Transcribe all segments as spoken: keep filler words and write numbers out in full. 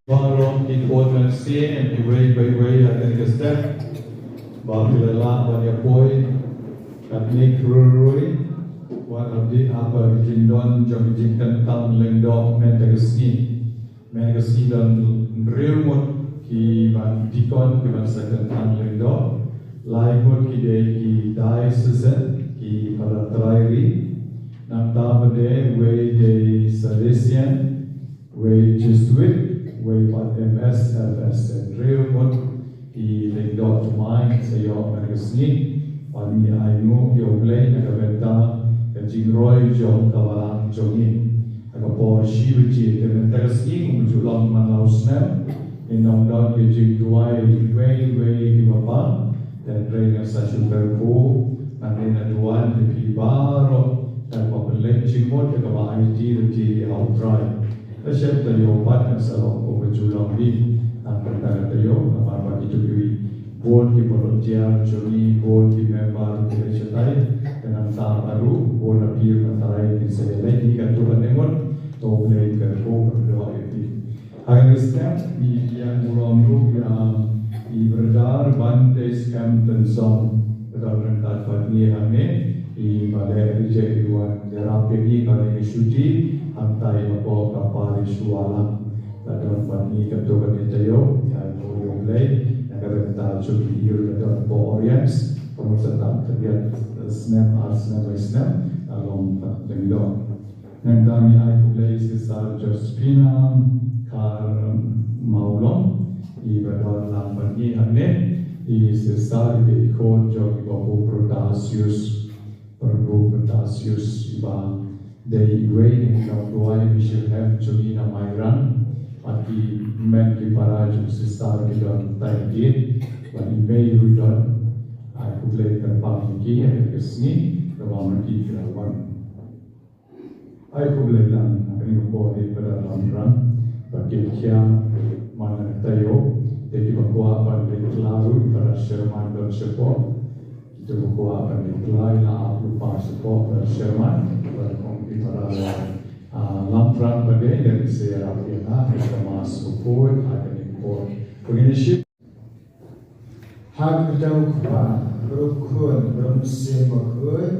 Baroh ki khun mynsiem, iwei pa iwei ha kane ka step. Ba phi la lah ban ïa poi katne kyrhai. Wat la dei ha ka jingdon jong ka jingkyntang lyngdoh mynta ka sngi. Mynta ka sngi don hynriew ngut ki ban dikon ki ban sa kyntang lyngdoh. Lai ngut ki dei ki diocesan, ki para trai ri. Nangta pat de wei dei Salesian, wei Jesuit, wei pat M S F S. Hynriew ngut ki lyngdoh thymmai sa ïoh mynta ka sngi. Bad ngi ainguh ïa U Blei na ka bynta ka jingroi jong ka balang jong ngi. Ha ka por shi baje, te mynta ka sngi kum ju long man la u snem, ngin ym don ka jingduwai iwei iwei kiba bang. Te hynrei ngan sa shu kyrkhu, ngan ïa duwai ïa phi baroh, kaba pynleit jingmut ïa kaba aiti lynti ha U Trai. Ka shem taïew pat kan sa long kum ka ju long hi. Nangta ka taïew namar ba kito kiwei bun ki volunteer jong ngi, bun ki member ki leit shatai. Te nangta baroh bun na phi na trai kin sa ïaleit hi katto katne ngut. To U Blei un kyrkhu, un kyrkhu ïa phi. Ha kane ka step ngi ïa burom ruh ïa i Brother Bante Skhem Tynsong. Ka don ryngkat bad ngi hangne, i ba leh rijek, i wan ïarap ïa ngi ha kane ka shuti, hangtai hapoh ka parish Walang. Ka don bad ngi katto katne taïew, ïa i burom ïa U Blei, na ka bynta jong ki ïa ka don hapoh Oriens, ka mut sa tam khyndiat snem, ar snem, lai snem, ka long ka lyngdoh. Nangta ngi ai khublei Sister Josephina Kharmawlong, i ba don lang bad ngi hangne, i Sister i dei khun jong i Babu Protasius, Prabhu Protasius, i ba dei iwei na ki nongduwai mission home jong ngi na Mairang, bad ki hynmen ki para jong Sister ki don tai ki, bad i mei ruh i don. Ai khublei kyrpang ïa ki ha kane ka sngi, kaba ma ki ki la wan. Ai khublei lang ha kane ka por ïa i Brother Lamrang, ba ki khia man la ka taïew, te kiba kwah ban leit kylla ruh i Brother Sherman don shapoh. Kito ba kwah ban leit kylla i la ap lypa shapoh Brother Sherman, bad kum ki Brother, ah, Lamrang ba dei, dei ki sa ïarap ïa nga ha ka mass bakhuid ha kane ka por. Ba ngin ïa shim Ha ka kyrteng u Kpa, bad u Khun, bad u Mynsiem Bakhuid.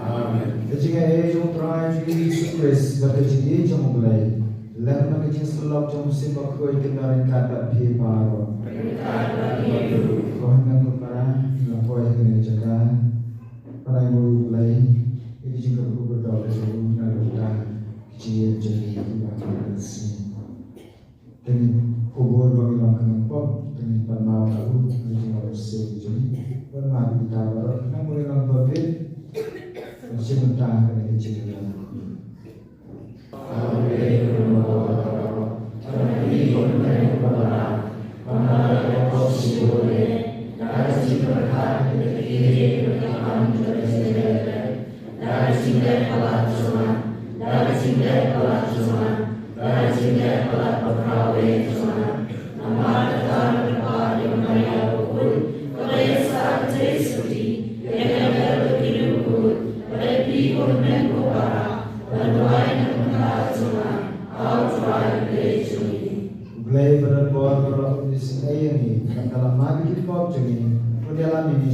Amen. Ka jingaiei jong u Trai jong ngi Jisu Khrist, bad ka jingïeit jong u Blei, lem bad ka jingsyllok jong u Mynsiem Bakhuid, kin don ryngkat bad phi baroh. Ko hynmen ko para, la poi ha kane ka jaka ban ai nguh ïa u Blei, ïa ka jingkyrkhu kyrdoh jong u na ka bynta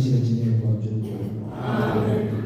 Shi ka jingim ba jong u. Amen.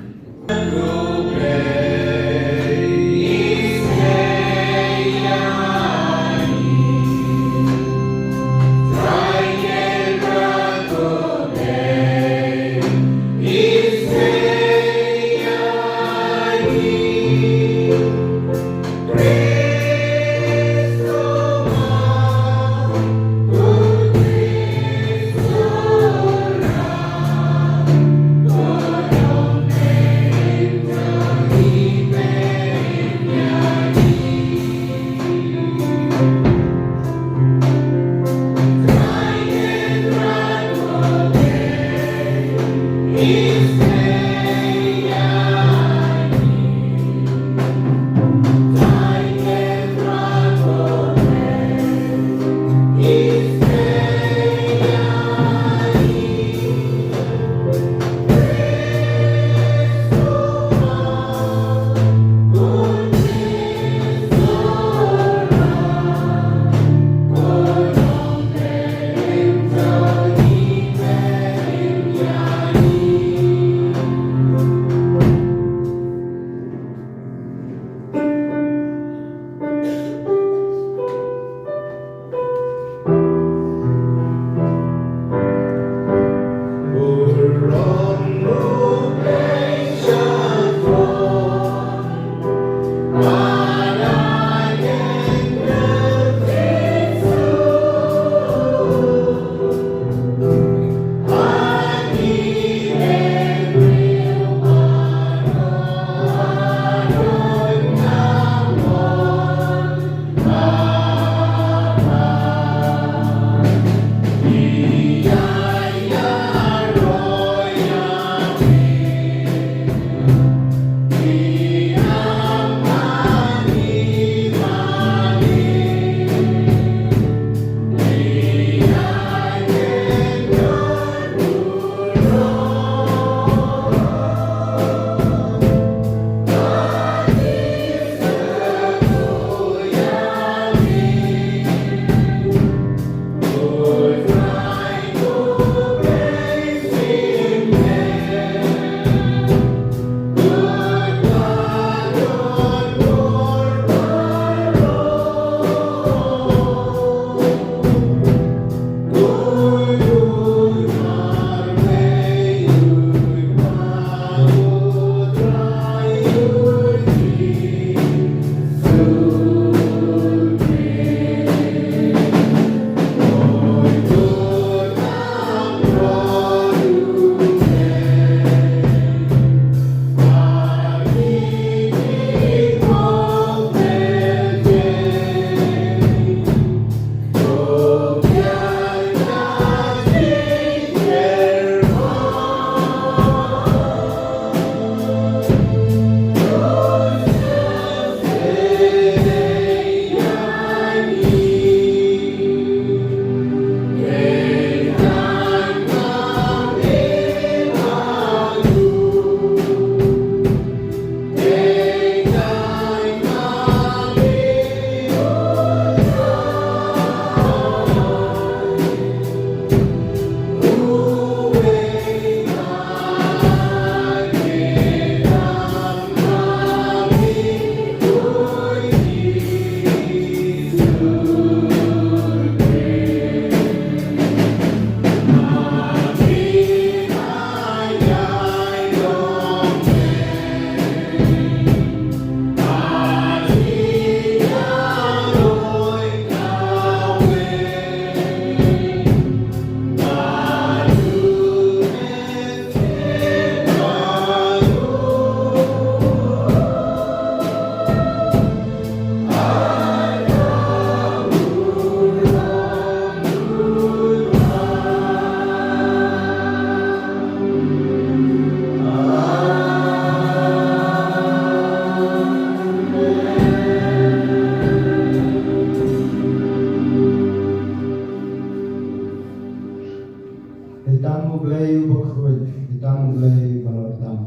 Ïa tang U Blei uba khuid, ïa tang U Blei uba la tam.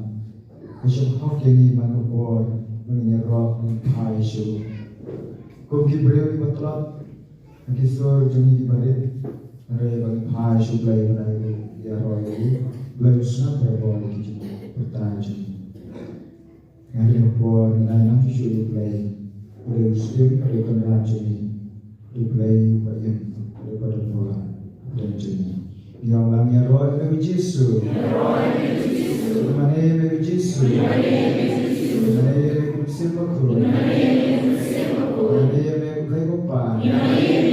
Ka shong hok ïa ngi man ka por ba ngin ïaroh, ngin phai sha u. Kum ki briew kiba tlot ha ki sur jong ngi kiba rit, hynrei ba ngin phai sha U Blei ban ïaroh ïa u. Blei u sngap barabor ïa ki jingpyrta jong ngi. Nga ïa ka por ngi ai nang shuh shuh ïa u Blei. U Blei u Syiem, u Blei u Kynrad jong ngi. U Blei uba im, u Blei uba don palat, u Blei jong ngi. Ïa u Blei, ïaroh ïa me ko Jisu. Ïaroh ïa me ko Jisu. Ïa me ko Jisu. Ïa me ko Mynsiem Bakhuid. Ïa me ko Blei ko Pa. Ïaroh ïa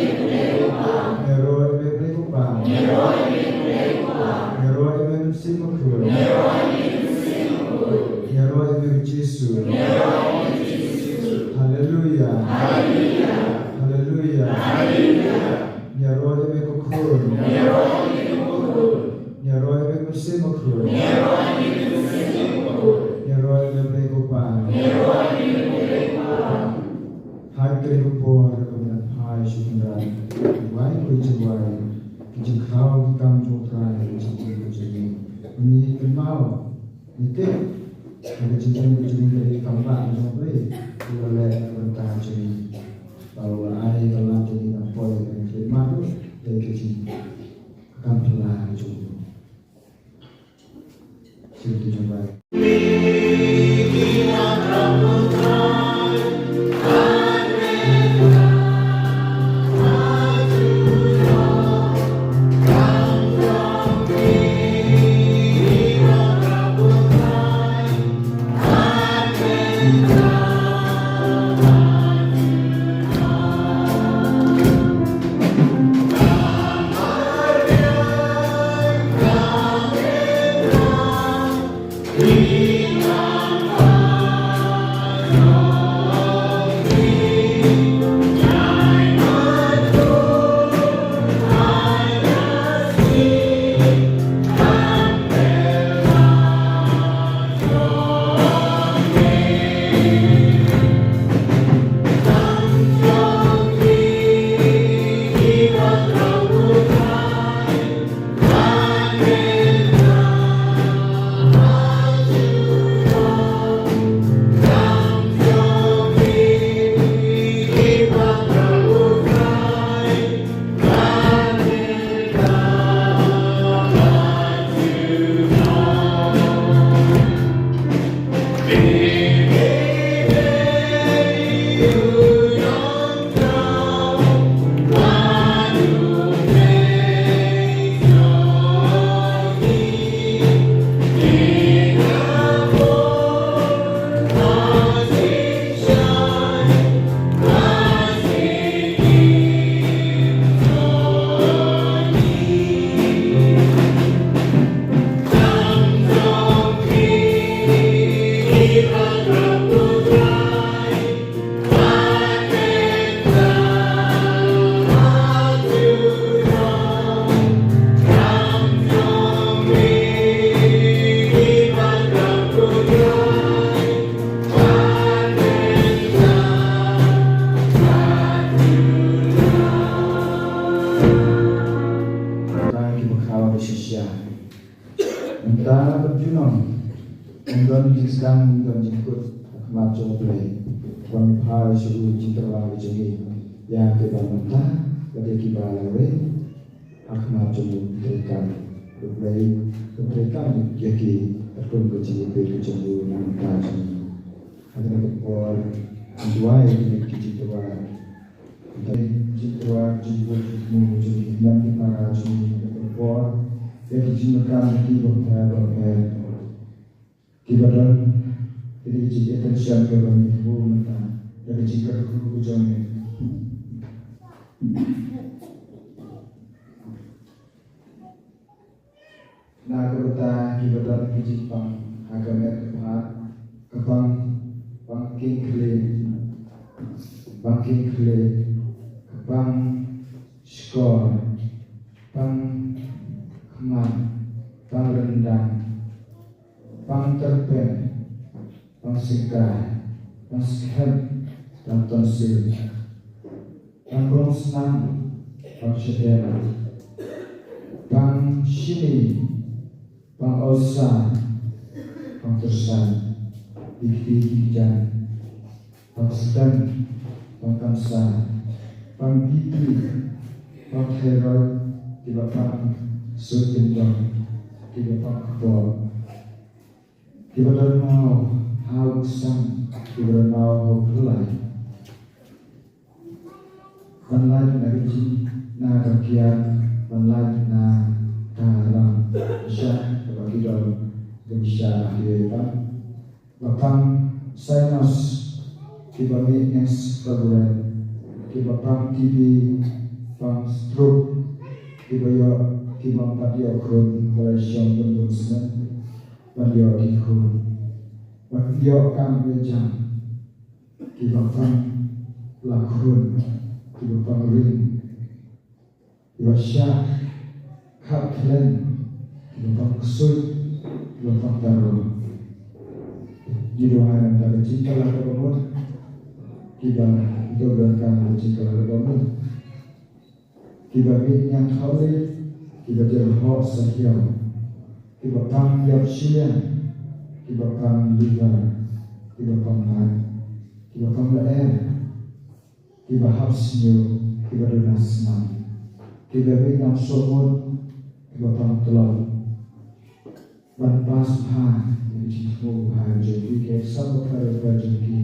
me ko Blei ko Pa. Ïaroh ïa me Mynsiem Bakhuid. Ïaroh ïa me Jisu. Haleluya. Haleluya. Ïaroh ïa me ko Khun. Ïaroh ïa me Mynsiem Bakhuid. Ïaroh ïa me Blei ko Pa. Ha kane ka por kaba ngi phai sha u Kynrad, wai ko jingwai, ki jingkhraw ki kam jong U Trai, ki jingkyrkhu jong ngi. Ngi kynmaw, ngi tip, ha ka jingim ka jong ngi ka dei ka kam ba jong U Blei, u la leh na ka bynta jong ngi. Ba u la ai ka lad jong ngi ban poi ha ka jingmut, dei ka jing, ka kam phylla ka jong ngi. Tang kiba khaw da shisha. Mynta ban junom, ym don jingsdang, ym don jingkut ha khmat jong U Blei. Ban phai sha u jingtyrwa ka jong ngi ïa kiba mynta bad ïa kiba la weng ha khmat jong u treikam. U Blei u treikam ïa ki katkum ka jingïapeit ka jong u na ka bynta jong ngi. Ha kane ka por, ngi duwai ïa kine ki jingtyrwa. Ngi duwai jingtyrwa, jingbud, jingthmu jong ki hynmen ki para jong ngi ha kane ka por. Ïa ki jingdonkam jong ki bapher bapher. Kiba don, ïa ki jingïathuh sha ngi ba ngi thmu mynta. Ïa ki jingkyrkhu jong ngi. Na ka bynta kiba don ki jingpang ha ka met ka phad, ka pang, pang king khlieh, pang king khlieh, ka pang shkor, pang khmat, pang ryndang, pang tyrpeng, pang sikai, pang skhem, pang tonsil, pang krong snam, pang shadem, pang shini, pang ulsa, pang tyrsan, pang kti kjat, pang stem, pang cancer, pang B P, pang thyroid, kiba pang sut jingdon. Kiba pang kpoh, kiba don maw ha u ksang, kiba don maw ha u phyllai. Ban lait na ka jing, na ka kiad, ban lait na ka ram sha kaba ki don, ban sha ha ki ban. Ba pang sinus, kiba mih ngas ka buret, kiba pang T B, pang stroke, kiba ïoh, kiba pat ïoh khun, ba la shong bun bun snem, ban ïoh ki khun, ban ïoh kam bejam, kiba pang la khun, kiba pang ring, kiba shah khap khlem, kiba pang ksuid, kiba pang taro. Ngi duwai namar ka jingkylla kaba mut, kiba donkam ka jingkylla kaba mut. Kiba mih ñiangthohlieh, kiba jyrhoh sahiaw, kiba pang ïap shiliang, kiba pang liver, kiba pang lait, kiba pang lyer, kiba hap sniew, kiba duna snam, kiba mih ñiangsohmut, kiba pang tlot. Ban pass bha ïa ka jingthmu bha jong ki, ka exam bapher bapher jong ki.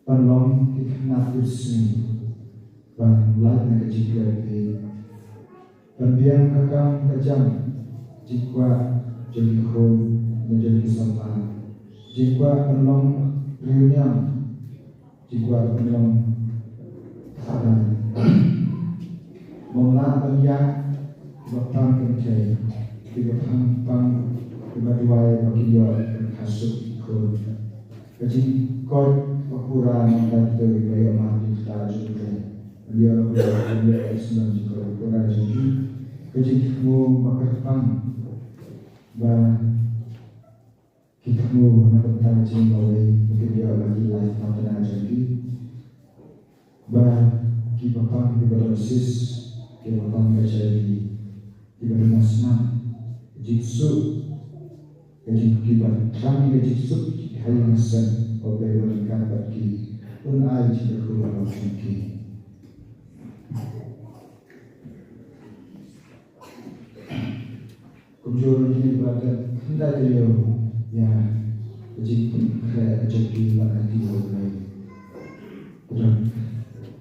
Ban long ki khynnah ki sngi, ban lait na ka jingklet phi. Ban biang ka kam ka jam, jingkwah jong ki khun, ne jong ki samla. Jingkwah ban long riewniam, jingkwah ban long tharai. Mong lah ban ïa, kiba pang kynthei, kiba pang pang, kiba duwai ba kin ïoh ban kha suk ki khun. Ka jingkoit ba pura nang da kito kiba ïoh marjan jingthoh jong U Blei. Ban ïoh ba pura ban ïoh ka snem jingkoit ba pura jong ki. Ka jingthmu ba kyrpang ba ki thmu na ka bynta ka jingim lawei, ba kin ïoh la ki life partner jong ki. Ba kiba pang kiba don cyst, kiba pang H I V, kiba don asthma, jingsuk, ka jing kiba thrang ka jingsuk ha ïing ha sem, U Blei un ryngkat bad ki, un ai jingkyrkhu ïa ki. Kumjuh ruh ngi ba dang khyndai taïew ïa ka jingpynkhreh ka jong ki ban aiti ha U Blei. Ka dang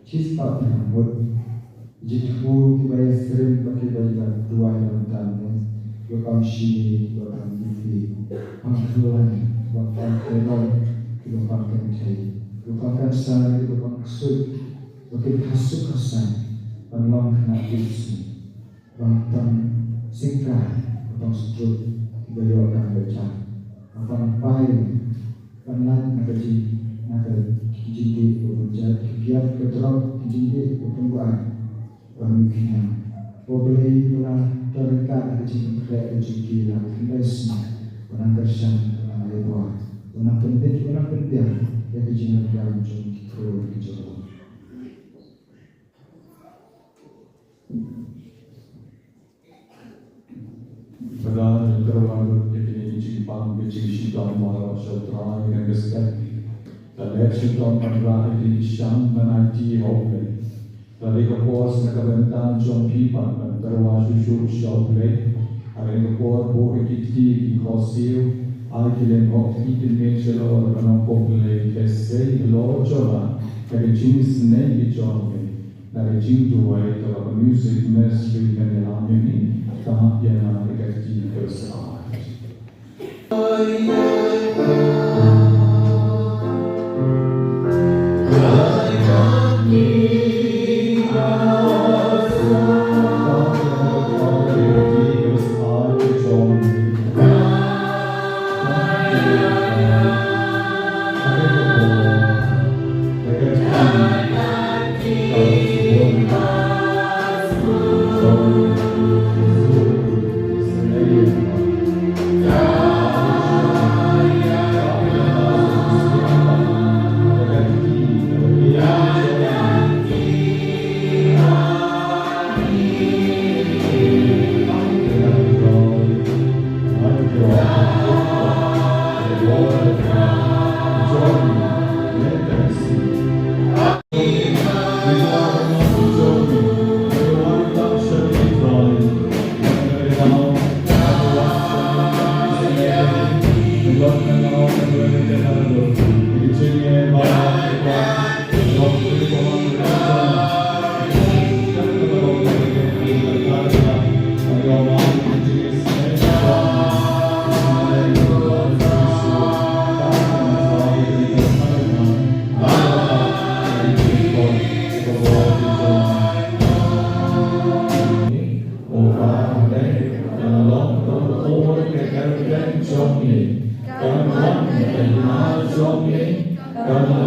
shispah phra ngut. Jingthmu kiba ïasyriem bad kiba ïa duwai na bynta ne. Kiba pang shini, kiba pang iwbih, pang khlaiñ, kiba pang thyroid, kiba pang kynthei, kiba pang cancer, kiba pang ksuid, ba kin kha suk kha saiñ ban long khynnah ki sngi. Ba pang syngkai, ba pang stroke, kiba ïoh kam bejam. Ba pang pai ban lait na ka jing, na ka jingdih ba bun jait, ki kiad, ka drug, ki jingdih ba pang buaid, ba mih khñiang. Ba U Blei u la don ryngkat ha ka jingpynkhreh ka jong ki la khyndai snem, u nang kyrshan, u nang ai bor, u nang pynbeit, u nang pynbiang ïa ka jingryngkat jong ki khun ki jong u. Phadar, ngi kyrwan lut ïa kine ki jingpang ki jingshitom baroh sha U Trai, ïa kane ka step. Ka leh shitom ban rah ïa kine ki shan ban aiti ha U Blei. Ka dei ka por na ka bynta jong phi pat ban kyrwa shuh shuh sha U Blei. Ha kane ka por buh ïa ki kti ki khohsiew, ai ki lyngngoh ki kynmiat shalor ban ong ko Blei khublei halor jong la ka jingsnei ki jong U Blei. Na ka jingduwai kaba ka music ministry kan ïalam ïa ngi, ka hap ïa nga ka kti ka sah.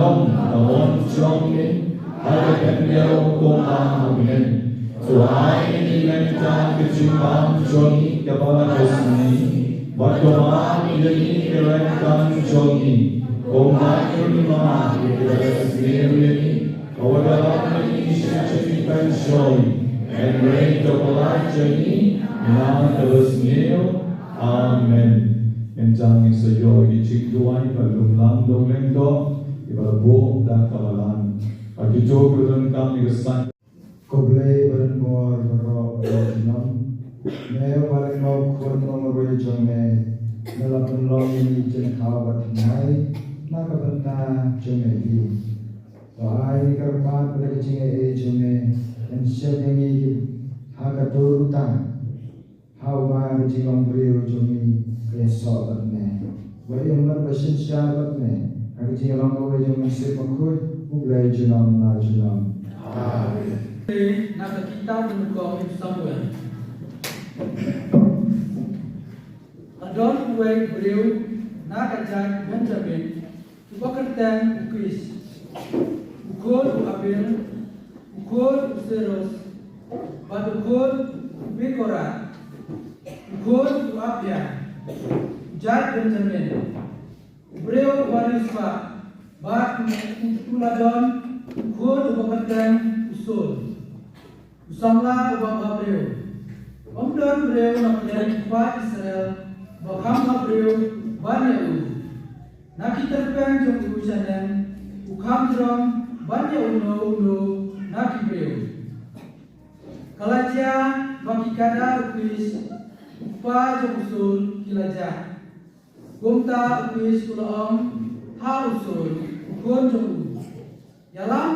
Ka mon jong ngi ha ka khyndew kumba ha bneng. To ai ïa ngi mynta ka jingbam jong ngi kaba la ka sngi. Bad to map ïa ngi ki ryngkat jong ngi kumba ngi map ïa kiba la sniew ïa ngi. Wat ïalam ïa ngi sha ka jingpynshoi, hynrei to pyllait ïa ngi na kaba sniew. Amen. Mynta ngin sa ïoh ïa ki jingduwai ba lum lang dong lyngdoh kiba la buh da ka balang. Bad kito kiba donkam ïa ka sait. Ko Blei ba don bor baroh, ba don junom. Me uba la ïoh khun u marwei jong me, me la pynlong ïa ngi ki jingkhaw ba thymmai na ka bynta jong me hi. To ai ïa ka kyrpad bad ka jingaiei jong me, yn shem ïa ngi ha ka dur utang. Ha uba ka jinglong briew jong ngi ka ïasoh bad me. Wat ïa mut ba synshar bad me ha ka jinglong kawei jong U Mynsiem Bakhuid, U Blei junom la junom. Amen. Na ka kitab nyngkong u Samuel. La don uwei u briew na ka jaid Benjamin, uba kyrteng u Kis, u khun u Abiel, u khun u Seros, bad u khun u Bekorath, u khun u Abia, u jaid Benjamin. U briew uba riewspah, bad u, u la don u khun uba kyrteng u Saul, u samla uba bhabriew. Ym don briew na pdeng u paid Israel ba kham bhabriew ban ïa u. Na ki tyrpeng jong u shaneng u kham jrong ban ïa uno uno na ki briew. Ka la jia ba ki kada u Kis, u kpa jong u Saul, ki la jah. Kumta u Kis u la ong ha u Saul, u khun jong u, ïalam.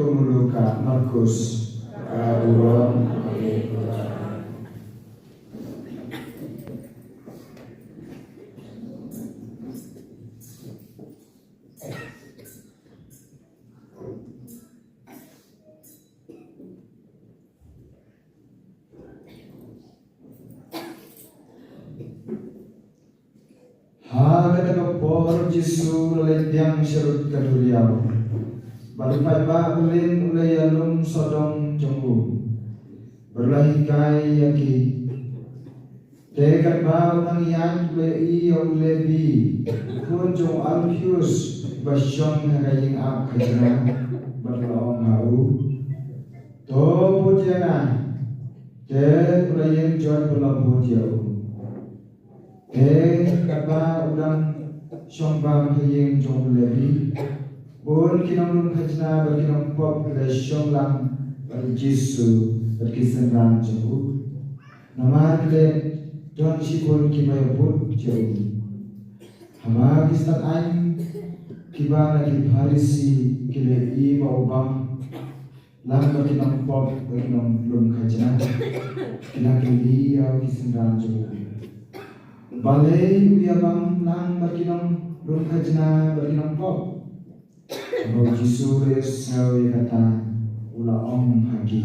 Luka, Markus, ka burom. Ha kata ka por Jisu u la leit biang sharud ka duriaw. Bad u paidbah u len u la ïalum sawdong jong u, bad u la hikai ïa ki. Te katba u nang ïaid u la ïohi ïa u Lebi, u khun jong u Alpheus, uba shong ha ka ïing ap khajna, bad u la ong ha u, to bud ïa nga. Te u la ïeng joit bad u la bud ïa u. Te katba u dang shong bam ha ïing jong u Lebi, bun ki nonglum khajna bad ki nongpop ki la shong lang bad u Jisu bad ki synran jong u, namar ki la don shibun kiba ïabud ïa u. Haba ki stad aiñ kiba na ki Pharisi ki la ïohi ba u bam lang bad ki nongpop bad ki nonglum khajna, ki la kylli ïa ki synran jong u, balei u ïabam lang bad ki nonglum khajna bad ki nongpop? Haba u Jisu u la ïohsngew ïa kata, u la ong ha ki,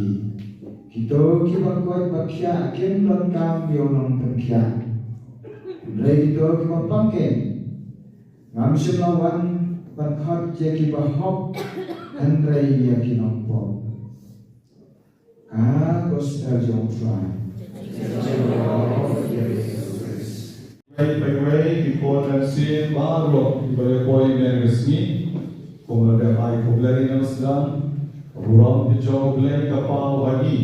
kito kiba koit ba khiah kim donkam ïa u nongpynkhiah, hynrei kito kiba pang kim. Ngam shym la wan ban khot ïa kiba hok, hynrei ïa ki nongpop. Ka gospel jong U Trai. Wei pa wei, ki khun mynsiem baroh kiba ïa poi mynne ka sngi, kumno dep ai khublei na u Sdang. Ka burom ka jong U Blei ka paw ha ngi.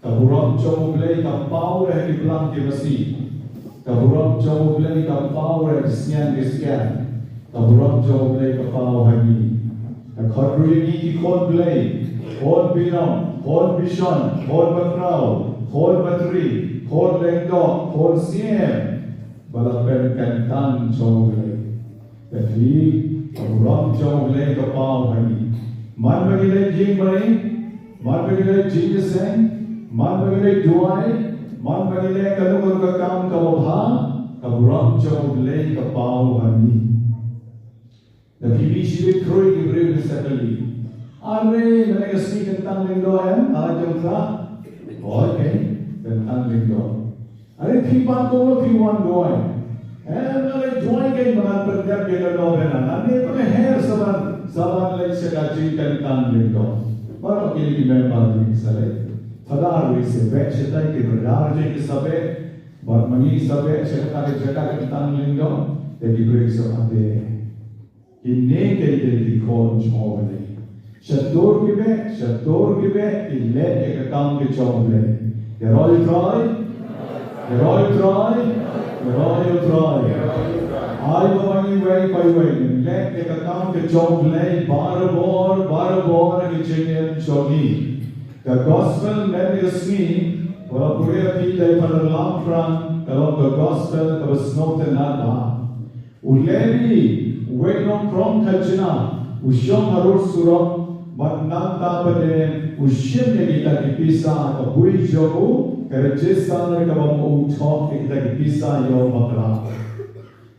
Ka burom jong U Blei ka paw ha ki blang ki masi. Ka burom jong U Blei ka paw ha ki sniang ki sniang. Ka burom jong U Blei ka paw ha ngi. Ka khot ruh ïa ngi ki khun Blei, khun binong, khun bishon, khun bakhraw, khun batri, khun lyngdoh, khun siem, ba la pynkyntang jong U Blei. Ka dei ka burom jong U Blei ka paw ha ngi. Man ba ngi leh jingmane, man ba ngi leh jingïaseng, man ba ngi leh duwai, man ba ngi leh kano kano ka kam kaba bha, ka burom jong U Blei ka paw ha ngi. Da phi mih shibit khrui ki briew ki sa kylli, are, mynne ka sngi kyntang lyngdoh em, ala jong Trai? Oi, kyntang lyngdoh. Are phi pat kumno phi wan duwai? Em, nga leit duwai kein ba ngan pyndep ïa ka nongrim. Ngan leit pynher sa ban, sa ban leit sha ka jingkyntang lyngdoh. Baroh kine ki member ki sa leit. Phadar ruh i sa beh shatai, ki brother ruh ki sa beh. Bad ma ngi sa beh sha kata ka jaka kyntang lyngdoh. Te ki briew sa ade. Kine ki dei ki khun jong U Blei. Shatur ki beh, shatur ki beh, ki leh ïa ka kam ka jong U Blei. Ïaroh ïa U Trai, ïaroh ïa U Trai, ïaroh ïa U Trai. Ai ba ma ngi wei pa wei, leh ïa ka kam ka jong U Blei, barabor, barabor, ha ki jingim jong ngi. Ka gospel mynne ka sngi, ba la pule ïa phi da i Father Lamphran, ka long ka gospel kaba sngewtynnat bha. U Lebi, uwei u nongkrong khajna, u shong harud surok, bad nangta pat u shim ïa kita ki pisa, ka bui jong u, ka register kaba ma u thoh ïa kita ki pisa ïa u bakla.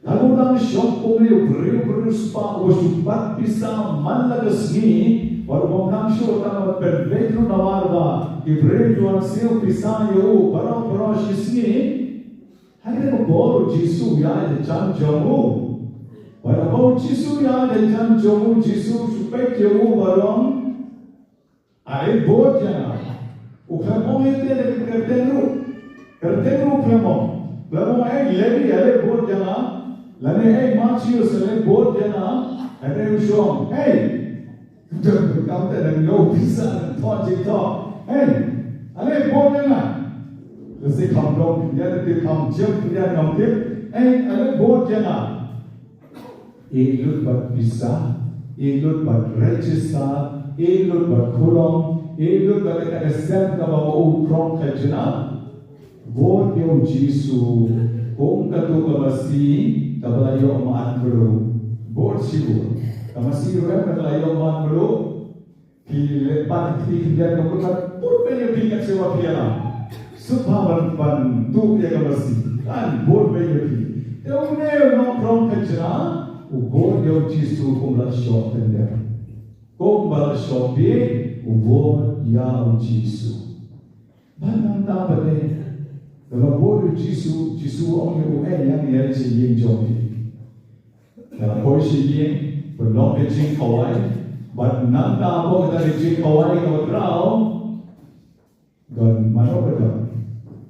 Tang u dang shong kum u briew, briew spah, u shu bat pisa man la ka sngi, bad u bym nang shuh tang ban pynbeit ruh namar ba ki briew ki wan siew pisa ïa u baroh baroh shi sngi. Hynrei ka bor u Jisu u ïaid hajan jong u. Bad haba u Jisu u ïaid hajan jong u, u Jisu u shu peit ïa u bad u ong, ale bud ïa nga. U khlem ong ïa u te da ka kyrteng ruh. Kyrteng ruh u khlem ong. U khlem ong, ei Lebi, ale bud ïa nga. Lane ei Matheus, ale bud ïa nga. Hynrei u shu ong, ei, kam te dang ïoh pisa, dang thoh jingthoh. Ei, ale bud ïa nga. Lehse kham long khyndiat, te kham jam khyndiat, ngam tip. Ei, ale bud ïa nga. Ei lut bad pisa, ei lut bad register, ei lut bad khulom, ei lut bad kata ka sem kaba ma u krong khajna. Bud ïa u Jisu kum kato ka masi kaba la ïoh mad mluh. Bud shibun. Ka masi ruh em kaba la ïoh mad mluh. Phi leh pat phi leh no ko pat put beit ïa phi kat shuwa phi ïalam. Sngewbha ban ban tuh ïa ka masi. Kan bud beit ïa phi. Te une u nongphrong khajna u bud ïa u Jisu kum la shoh tyndep. Kum ba la shoh bieit u bud ïa u Jisu. Bad nangta pat de, da la bud u Jisu, Jisu u ong ïa u, eh, ïa ngi ïa sha ïing jong phi. Da la poi sha ïing, pynlong ka jingkhawai, bad nangta hapoh kata ka jingkhawai ka khraw, don mano ka don.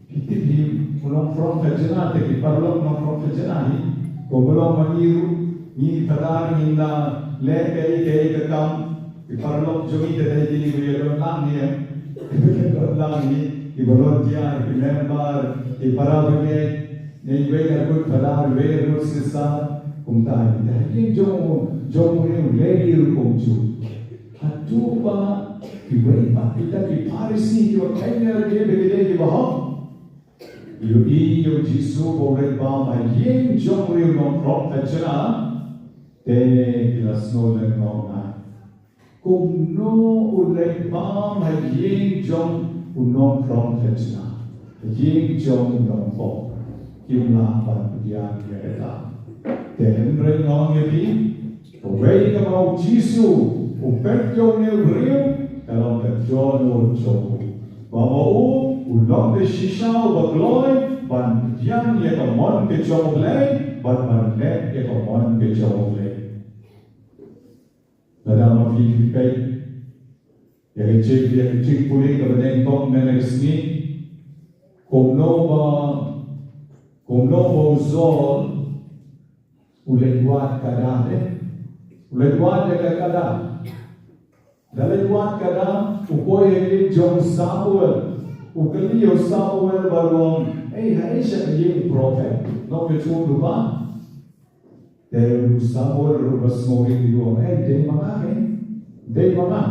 Phi tip hi, u nongphrong khajna te ki paralok nongphrong khajna hi, kumba long ma ngi ruh, ngi phadar ngin da leh kaei kaei ka kam, ki paralok jong ngi te dei kine kiba ïadon lang hi, eh. Kiba ïadon lang hi, ki volunteer, ki member, ki para bangeit, ne iwei na kut phadar, iwei na kut sister, kumta hi. Te ha ïing jong u, jong une u Lebi ruh kumjuh. Haduh ba kiwei pat kita ki Pharisi kiba kheiñ ïa lade ba ki dei kiba hok. Ïohi ïa u Jisu ba u leit bam ha ïing jong une u nongphrong khajna, te ki la sngewlyngngoh ngai. Kumno u leit bam ha ïing jong u nongphrong khajna, ha ïing jong u nongpop? Kim lah ban pdiang ïa kata. Te hynrei nga ong ïa phi, kawei kaba u Jisu u peit ïa une u briew ka long ka dohnud jong u. Ba ma u u long ka shisha uba kloi ban pdiang ïa ka mon ka jong U Blei bad ban leh ïa ka mon ka jong U Blei. Lada ma phi phi peit ïa ka jing, ïa ka jingpule kaba nyngkong mynta ka sngi, kumno ba, kumno ba u Saul u leit wad kada de. U leit wad ïa ka kada. Da leit wad kada, u poi ha ïing jong u Samuel. U kylli ïa u Samuel bad u ong, ei, haei sha ka ïing u prophet? Nongïathuhlypa. Te u Samuel ruh ba sngewrit, u ong, ei, dei ma nga keiñ. Dei ma nga.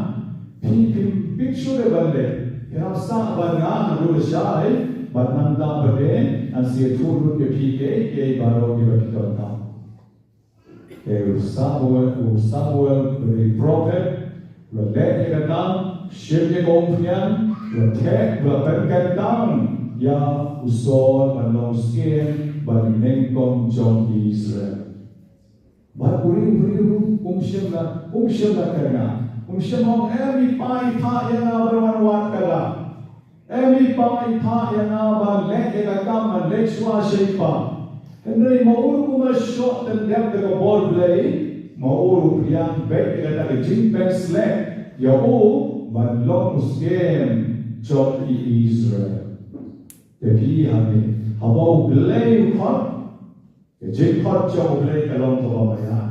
Phi, phim pynshai ban leh. Phin hap sah bad nga haduh lashai. Bad nangta pat de ngan sa ïathuh lut ïa phi kiei kiei baroh kiba phi donkam. Te u Samuel, u Samuel u dei prophet, u la leh ïa ka kam, shim ïa ka umphniang, u la theh, u la pynkyntang ïa u Saul ban long u syiem bad u nyngkong jong ki Israel. Bad u briew, u briew um shym la, um shym la kynnoh, um shym ong, em, i pa i phah ïa nga ban wan wad kada. Em, i pa i phah ïa nga ban leh ïa ka kam ban leit shuwa sha i pa. Hynrei ma u ruh kumba shoh tyndep da ka bor Blei, ma u ruh u pdiang beit ïa kata ka jingpynsleh ïa u ban long u syiem jong ki Israel. Te phi hangne, haba U Blei u khot, ka jingkhot jong U Blei ka long kaba maian.